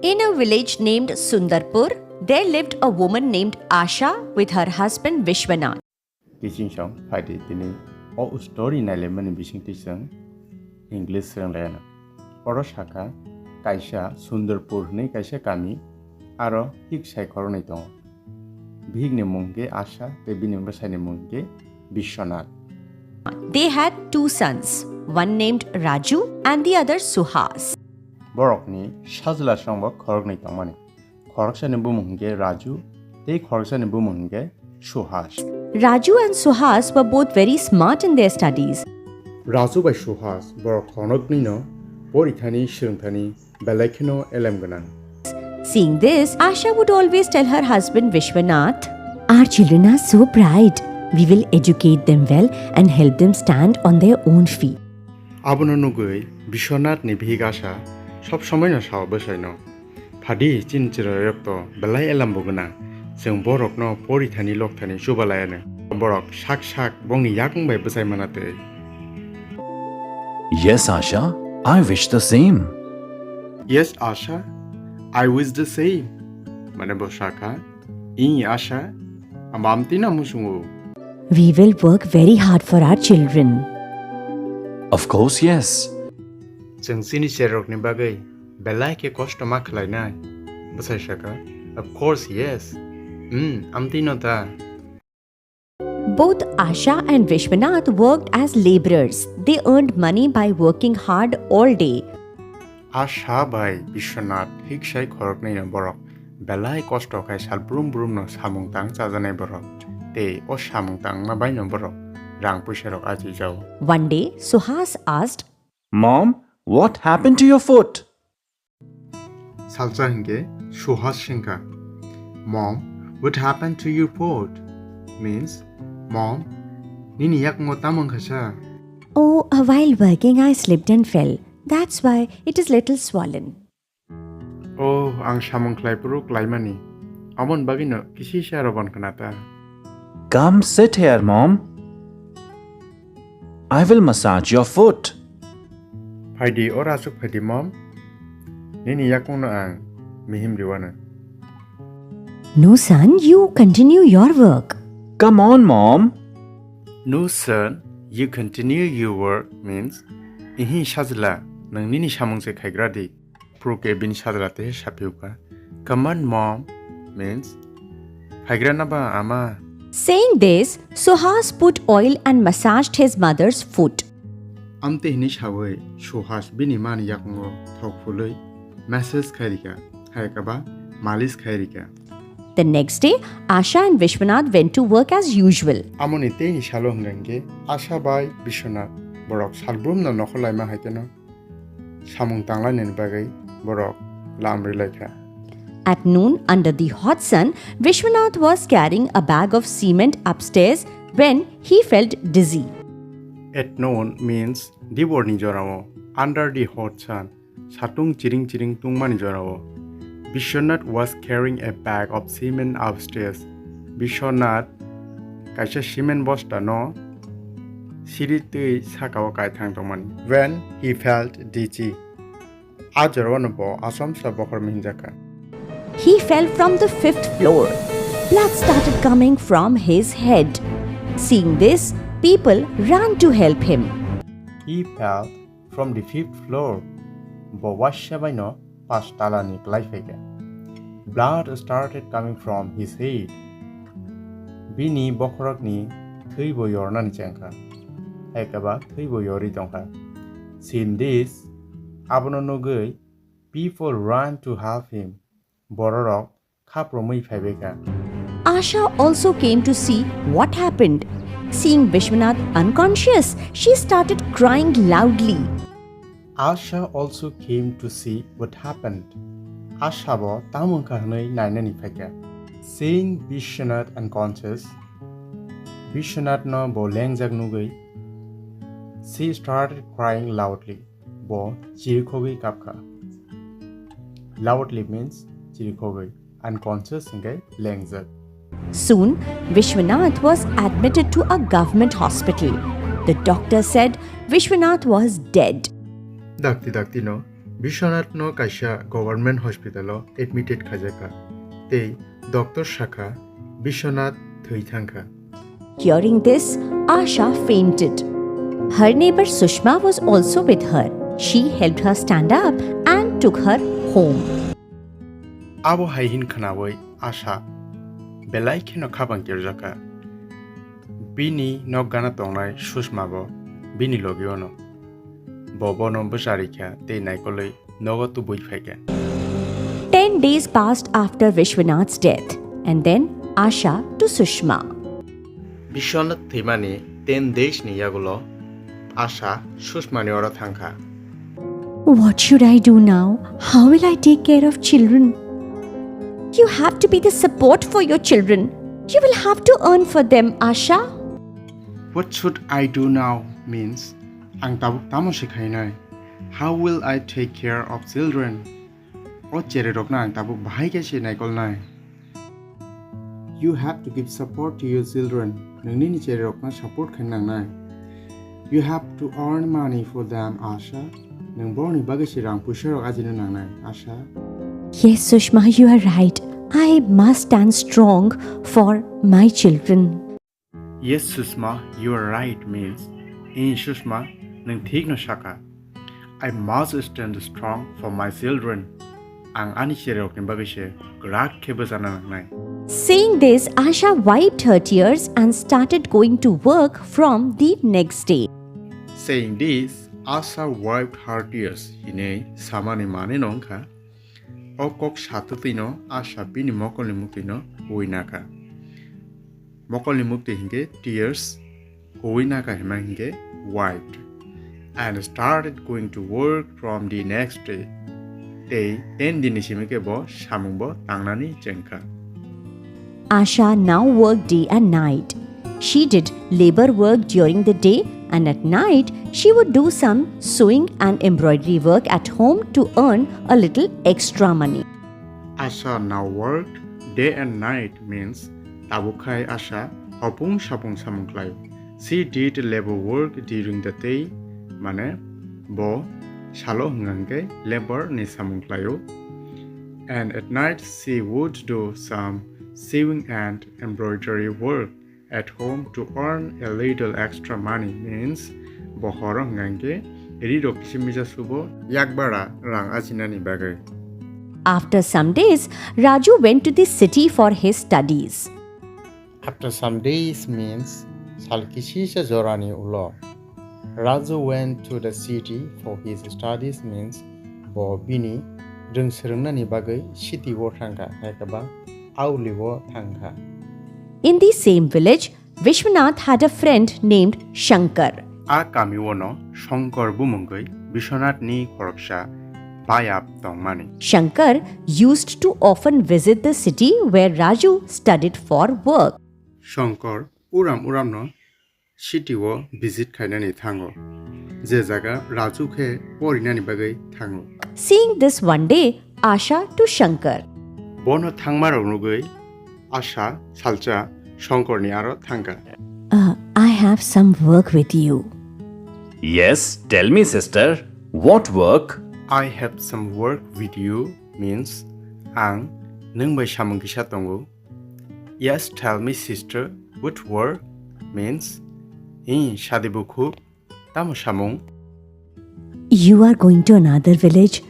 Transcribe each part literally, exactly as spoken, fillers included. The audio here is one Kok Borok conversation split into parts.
In a village named Sundarpur, there lived a woman named Asha with her husband Vishwanath. Teaching song phaidi tini o story nailaimani bisingtwi chwng English swrwnglaiyano. Oro sakha kaisa Sundarpur hwnwi kaisa kami, aro hik sai khoroknwi tongo. Bihikni mung khe Asha tei bini bwsaini mung khe Biswanath. They had two sons, one named Raju and the other Suhas. Borokni sajla songbo khoroknwi tongmani. Khoroksani bumung hwnkhe Raju tei khoroksani bumung hwnkhe Suhas. Raju and Suhas were both very smart in their studies. Raju bai Suhas borok khoroknwino porithani swrwngthani belai kheno elem gwnang. Seeing this, Asha would always tell her husband Vishwanath, "Our children are so bright. We will educate them well and help them stand on their own feet." Abono nugwi Biswanathni bihik Asha sob somoino sao bwsaino, "Phadi, chini chwrairok to belai elambo gwnang, chwng borokno porithani lokthani chubalaianw. Borok sak sak bongni yakung bai bwsai mana twi." Yes, Asha, I wish the same. Yes, Asha, I wish the same. Mane bo sakha, "Ih, Asha, amo amtwino muchungo." We will work very hard for our children. Of course, yes. Chwng chini chwrairokni bagwi belai khe kosto ma khlainai. Bwsai sakha, "Of course, yes. Hmm, amtwino ta." Both Asha and Vishwanath worked as laborers. They earned money by working hard all day. Asha bai Biswanath hik sai khoroknwino borok belai kosto khai sal brum brumno samung tang chajaknai borok, tei o samung tangma baino borok rang puisa rok achijao. One day, Suhas asked, "Mom, what happened to your foot?" Salsa hwnkhe Suhas swngkha, "Mom, what happened to your foot?" Means, "Mom, nini yakung o tamo wngkha sa?" "Oh, a while working, I slipped and fell. That's why it is little swollen." "Oh, ang samung khlai phuru klaimani, amon bagwino kisisa robon khna ta." "Come sit here, Mom. I will massage your foot." "Phaidi, oro achuk phaidi, Mom. Nini yakungno ang mihim riwano." "No, son, you continue your work." "Come on, Mom." "No, son, you continue your work" means, "Ihi sajla, nwng nini samung se khaigra di." Phuru khe bini sajla tei saphiyokha, "Come on, Mom" means, "Phaigrana ba, Ama." Saying this, Suhas put oil and massaged his mother's foot. Amtwi hwnwi sawi Suhas bini mani yakungo thok phulwi massage khai rikha, hai khe ba malis khai rikha. The next day, Asha and Vishwanath went to work as usual. Amoni teini salo hwnkha hwnkhe Asha bai Biswanath borok salbrumno nokhor laima hai kheno samung tanglainani bagwi borok lam rilaikha. At noon, under the hot sun, Vishwanath was carrying a bag of cement upstairs when he felt dizzy. At noon means diborni jorao, under the hot sun, satung chiring chiring tungmani jorao. Biswanath was carrying a bag of cement upstairs. Biswanath kaisa cement bosta no siri twi saka o kaithang tongmani. When he felt dizzy. A jorao no bo achomsa bokhorma hinjakha. He fell from the fifth floor. Blood started coming from his head. Seeing this, people ran to help him. He fell from the fifth floor. Bo waisa baino pas talani klai phaikha. Blood started coming from his head. Bini bokhorokni thwi bo yornani chengkha. Hai khe ba thwi bo yorwi tongkha. Seeing this, abono nugwi people ran to help him. Bororok khaprumwi phaibaikha. Asha also came to see what happened. Seeing Vishwanath unconscious, she started crying loudly. Asha also came to see what happened. Asha bo tamo wngkha hwnwi nainani phaikha. Seeing Vishwanath unconscious, Vishwanath no bo lengjak nugwi, she started crying loudly. Bo chirikhogwi kapkha. Loudly means chirikhogwi, unconscious hwnkhe lengjak. Soon, Vishwanath was admitted to a government hospital. The doctor said Vishwanath was dead. Dakti dakti no Biswanath no kaisa government hospital o admitted khaijakha, tei doctor sakha Biswanath thwi thangkha. Hearing this, Asha fainted. Her neighbor Sushma was also with her. She helped her stand up and took her home. Abo hai hin khnaui Asha belai kheno khabang kerjakha. Bini nok gana tongnai Sushma bo bini logi ono. Bo bono bwcharikha tei naikolwi nogo tubui phaikha. Ten days passed after Vishwanath's death, and then Asha to Sushma. Biswanath thwimani ten days ni yagulo Asha Sushmani oro thangkha. What should I do now? How will I take care of children? You have to be the support for your children. You will have to earn for them, Asha. What should I do now means, ang tabuk tamo se khainai? How will I take care of children? O chererokno ang tabuk bahai khe se naikolnai. You have to give support to your children. Nwng nini chererokno support khaina nangnai. You have to earn money for them, Asha. Nwng borokni bagwi se rang puisa rok ajina nangnai, Asha. Yes, Sushma, you are right. I must stand strong for my children. Yes, Sushma, you are right means, in Sushma, nwng thikno sakha. I must stand strong for my children. Ang ani chererokni bagwi se kwrak khe bwchana nangnai. Saying this, Asha wiped her tears and started going to work from the next day. Saying this, Asha wiped her tears. Hinwi samani mane no wngkha. O kok satwtwino Asha bini mokolni muktwino huwi nakha. Mokolni muktwi hinkhe tears, huwi nakha hima hinkhe wiped. And started going to work from the next day. Tei ten dinni simi khe bo samungbo tangnani chengkha. Asha now worked day and night. She did labor work during the day, and at night she would do some sewing and embroidery work at home to earn a little extra money. Asha now worked day and night means tabuk khai Asha hopung sapung samung khlai. She did labor work during the day, mane bo salo hwnka hwnkhe labor ni samung khlaio. And at night she would do some sewing and embroidery work at home to earn a little extra money means bo horo hwnka hwnkhe ri rok kisa misa subo yakbara rang ajinani bagwi. After some days, Raju went to the city for his studies. After some days means sal kisisa jorani ulo. Raju went to the city for his studies means bo bini rwng swrwngnani bagwi city o thangkha, hai khe ba auli o thangkha. In the same village, Vishwanath had a friend named Shankar. A kami o no Shankar bumungwi Biswanath ni khoroksa bayap tongmani. Shankar used to often visit the city where Raju studied for work. Shankar uram uram no city o visit khainani thango, je jaga Raju khe porinani bagwi thango. Seeing this one day, Asha to Shankar. Bono thangmarok nugwi Asha salsa Shankarni aro thangkha. Uh, I have some work with you. Yes, tell me, sister, what work? I have some work with you means ang nwng bai samung kisa tongo. Yes, tell me, sister, what work means, hi, sadi bukhuk, tamo samung? You are going to another village.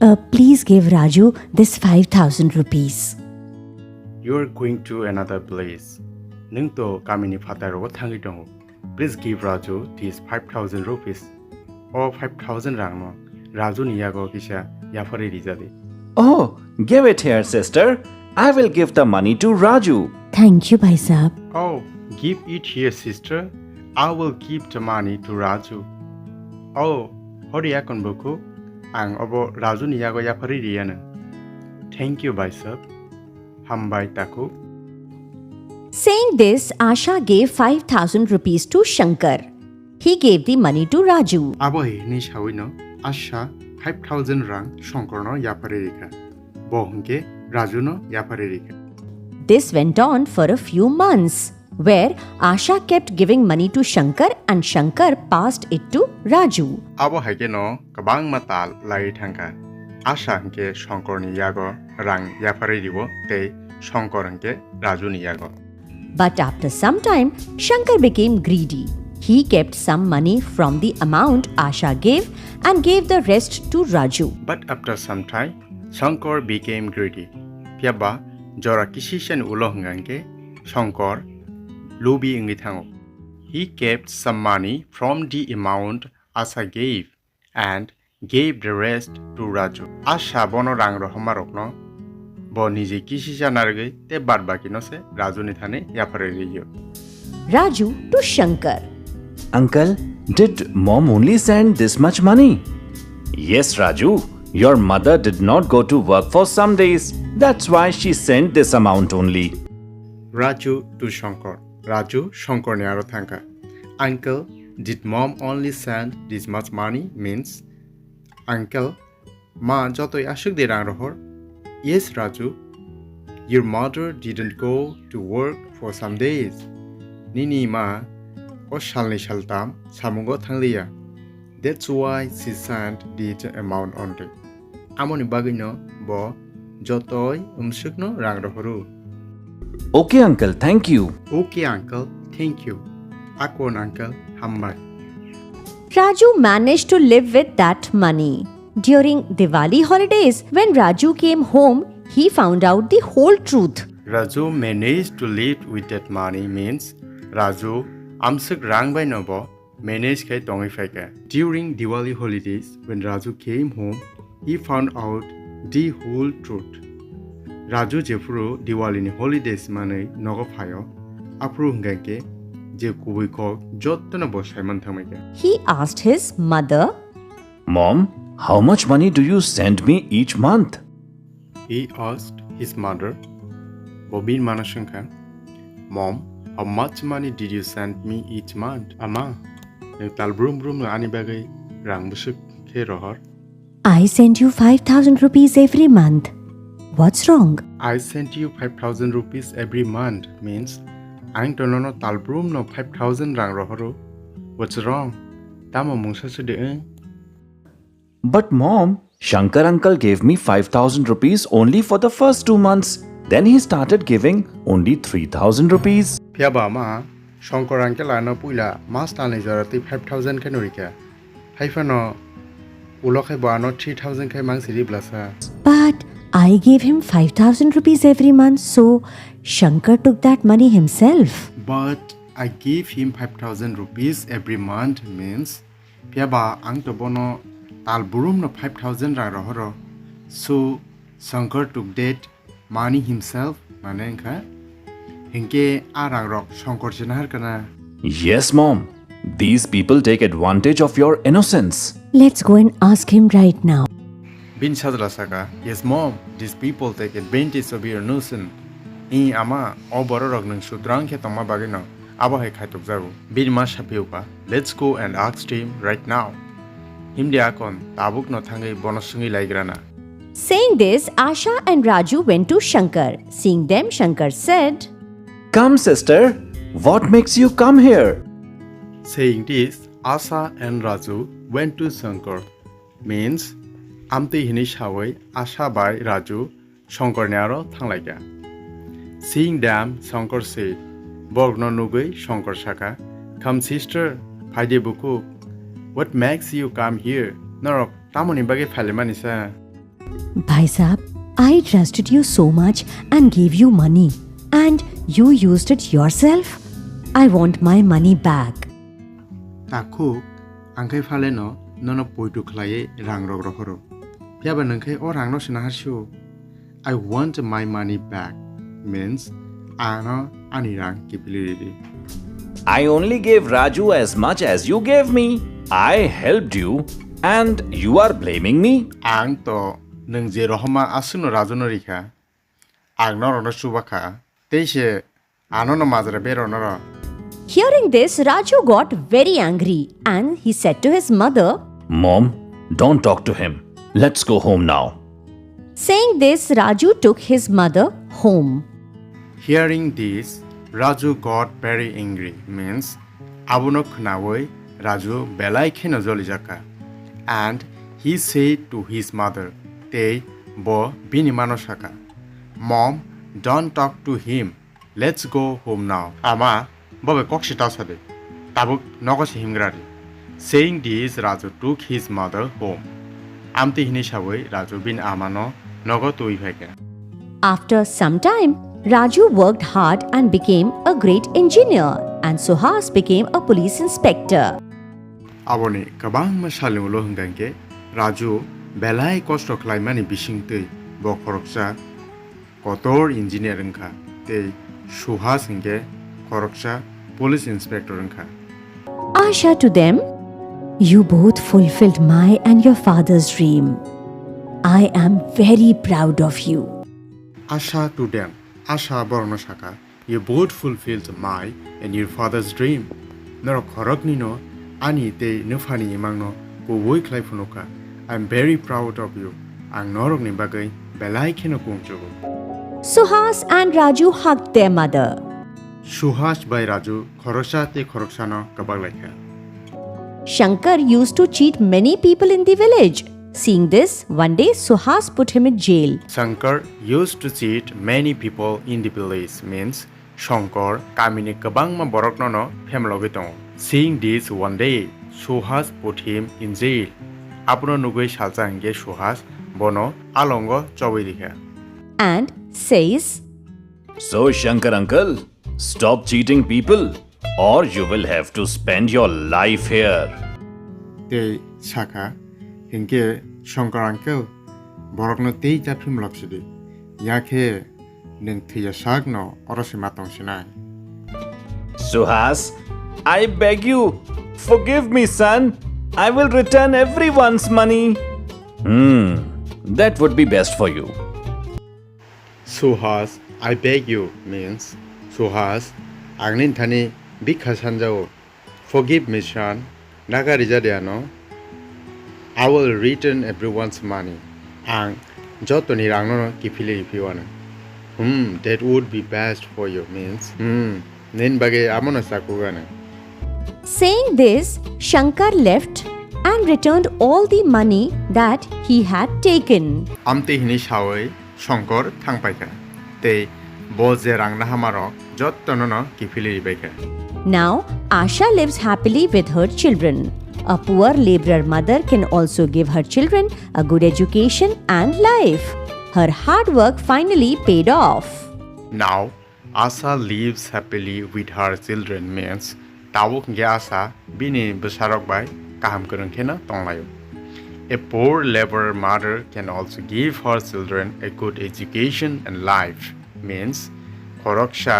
Uh, please give Raju this five thousand rupees. You are going to another place. Nwng to kamini phatar rogo thangwi tongo. Please give Raju this five thousand rupees. O five thousand rang no Raju ni yago kisa yapharwi rijadi. Oh, give it here, sister. I will give the money to Raju. Thank you, Bhai Sahab. Oh, give it here, sister. I will give the money to Raju. Oh, hori yakon bukhuk, ang obo Raju ni yago yapharwi riyano. Thank you, Bhai Sahab. Hambai takhuk. Saying this, Asha gave five thousand rupees to Shankar. He gave the money to Raju. Abo hai hinwi sawi no Asha five thousand rang Shankar no yapharwi rikha. Bo hwnkhe Raju no yapharwi rikha. This went on for a few months, where Asha kept giving money to Shankar and Shankar passed it to Raju. Abo hai khe no kwbangma tal lai thangkha. Asha hwnkhe Shonkorni yago rang yapharwi rio tei Shonkor hwnkhe Rajuni yago. But after some time, Shankar became greedy. He kept some money from the amount Asha gave and gave the rest to Raju. But after some time, Shankar became greedy. Phiya ba jora kisisani ulo hwnkha hwnkhe Shankar lubi wngwi thango. He kept some money from the amount Asha gave and gave the rest to Raju. Asha bono rang rohormarokno bo nije kisisa narwgwi tei bad bakino se Rajuni thani yapharwi rw-o. Raju to Shankar. Uncle, did mom only send this much money? Yes, Raju. Your mother did not go to work for some days. That's why she sent this amount only. Raju to Shankar. Raju Shankarni aro thangkha. Uncle, did mom only send this much money? Means, uncle, ma jotoi aswk de rang rohor? Yes, Raju. Your mother didn't go to work for some days. Nini ma o salni saltam samungo thangliya. That's why she sent this amount only. Amoni bagwino bo jotoi umswkno rang rohoro. Okay, uncle, thank you. Okay, uncle, thank you. Akon uncle, hambai. Raju managed to live with that money. During Diwali holidays, when Raju came home, he found out the whole truth. Raju managed to live with that money means Raju amswk rang bai no bo manage khai tongwi phaikha. During Diwali holidays, when Raju came home, he found out the whole truth. Raju jephuru Diwali ni holidays manwi nogo phaio, aphuru hwnkha khe je kubui kok jottono bo saiman thangmaikha. He asked his mother, Mom, how much money do you send me each month? He asked his mother. Bo bini mano swngkha, Mom, how much money did you send me each month? Ama, nwng tal brum brum no ani bagwi rang bwswk khe rohor? I send you five thousand rupees every month. What's wrong? I send you five thousand rupees every month means, ang to nono tal brum no five thousand rang rohoro. What's wrong? Tamo mungsa se de wng? But mom, Shankar uncle gave me five thousand rupees only for the first two months. Then he started giving only three thousand rupees. Phiya ba ma, Shankar uncle ano puila mas talni jora twi five thousand khe nurikha. Haiphano ulo khai bo ano three thousand khai mang siri blasa. But I gave him five thousand rupees every month, so Shankar took that money himself. But I gave him five thousand rupees every month means, phiya ba ang to bono tal brum no five thousand rang rohoro. So Shankar took that money himself, mane wngkha, hinkhe a rang rok Shankar se nahar kana? Yes, mom. These people take advantage of your innocence. Let's go and ask him right now. Bini sajla saka, Yes, mom. These people take advantage of your innocence. I ama, o borok rok nwng sudrang khe tongma bagwi no abo hai khaitok jago. Bini ma saphiuka, Let's go and ask him right now. Himdi akon tabuk no thangwi bono swngwi laigrana. Saying this, Asha and Raju went to Shankar. Seeing them, Shankar said, Come, sister, what makes you come here? Saying this, Asha and Raju went to Shankar. Means, amtwi hinwi sawi Asha bai Raju Shankar ni aro thanglaikha. Seeing them, Shankar said, Borokno nugwi Shankar sakha, Come sister, phaidi bukhuk. What makes you come here? Norok tamoni bagwi phailaimani sa? Bhai Sahab, I trusted you so much and gave you money, and you used it yourself. I want my money back. Takhuk, ang khai phale no nono poito khlaiwi rang rok rohoro. Phiya ba nwng khai o rang no se nahar sio. I want my money back means ano ani rang kiphilwi ridi. I only gave Raju as much as you gave me. I helped you and you are blaming me? Ang to nwng je rohorma aswkno Raju no rikha, ang norokno chubakha, tei se ano no majra berok norok. Hearing this, Raju got very angry and he said to his mother, Mom, don't talk to him. Let's go home now. Saying this, Raju took his mother home. Hearing this, Raju got very angry, means abono khnawi Raju belai kheno jolijakha. And he said to his mother, Tei bo bini mano saka, "Mom, don't talk to him. Let's go home now." Ama, bo bai kok se ta sa de. Tabuk nogo se himgra di. Saying this, Raju took his mother home. Amtwi hinwi sawi Raju bini amano nogo twi phaikha. After some time, Raju worked hard and became a great engineer, and Suhas became a police inspector. Aboni kwbangma salni ulo hwnkha hinkhe Raju belai kosto khlaimani bisingtwi bo khoroksa kotor engineer wngkha, tei Suhas hinkhe khoroksa police inspector wngkha. Asha to them, "You both fulfilled my and your father's dream. I am very proud of you." Asha to them, Asha borokno saka, "You both fulfilled my and your father's dream." Norok khoroknwino ani tei nwphani imangno kubui khlai phunukha. "I am very proud of you." Ang norokni bagwi belai kheno kungchugo. Suhas and Raju hugged their mother. Suhas bai Raju khoroksa tei khoroksano kwbak laikha. Shankar used to cheat many people in the village. Seeing this, one day Suhas put him in jail. Shankar used to cheat many people in the village, means Shankar kamini kwbangma borokno no phemlogwi tongo. Seeing this, one day Suhas put him in jail. Abono nugwi salsa hinkhe Suhas bono alongo chobwi rikha. And says, "So, Shankar uncle, stop cheating people, or you will have to spend your life here." Tei saka, hinkhe Shankar uncle, borokno tei cha phimlok sidi, yakhe nwng thwiya sakno oro se ma tong sinai. "Suhas, I beg you, forgive me, son. I will return everyone's money." "Hmm, that would be best for you." "Suhas, I beg you" means, "Suhas, ang nini thani bikha sanjao. Forgive me, son. Naga rija de ano. I will return everyone's money." Ang jotoni rangno kiphilwi riphiwano. "Hmm, that would be best for you" means, "Hmm, nini bagwi amono chakugano." Saying this, Shankar left and returned all the money that he had taken. Amtwi hinwi sawi Shankar thangpaikha, tei bo je rang nahamarok jottono no kiphilwi ribaikha. Now, Asha lives happily with her children. A poor laborer mother can also give her children a good education and life. Her hard work finally paid off. Now, Asha lives happily with her children means, tabuk hwnkhe Asha bini bwsarok bai kaham kwrwng kheno tonglaio. A poor laborer mother can also give her children a good education and life means, khoroksa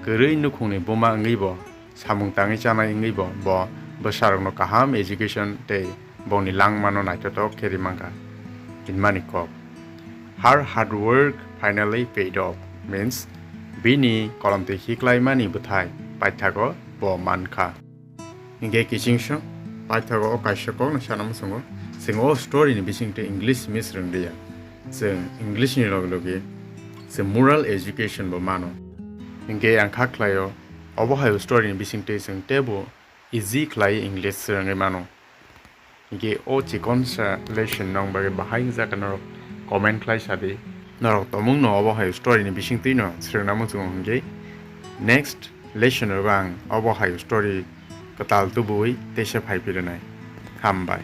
kwrwi nukhungni buma wngwibo, samung tangwi chanai wngwibo bo bwsarokno kaham education tei bongni langmano naithothok khe ri mankha, hinmani kok. Her hard work finally paid off means, bini kolomtwi khiklaimani bwthai paithago bo mankha. Hinkhe kichingso paithago o kaisa kokno sana muchungo, chwng o story ni bisingtwi English miss rwngriya. Chwng English ni logi logi chwng moral education bo mano. Hinkhe ang kha khlaio, obo hai o story ni bisingtwi chwng teibo easy khlai English swrwngwi mano. Hinkhe o chikonsa lesson nong bagwi bahai wngjakha norok comment khlai sadi. Norok tomungno obo hai story ni bisingtwino swrwngna muchungo hinkhe next lesson o ang obo hai story kwtal tubui teisa phai phirwnai. Hambai.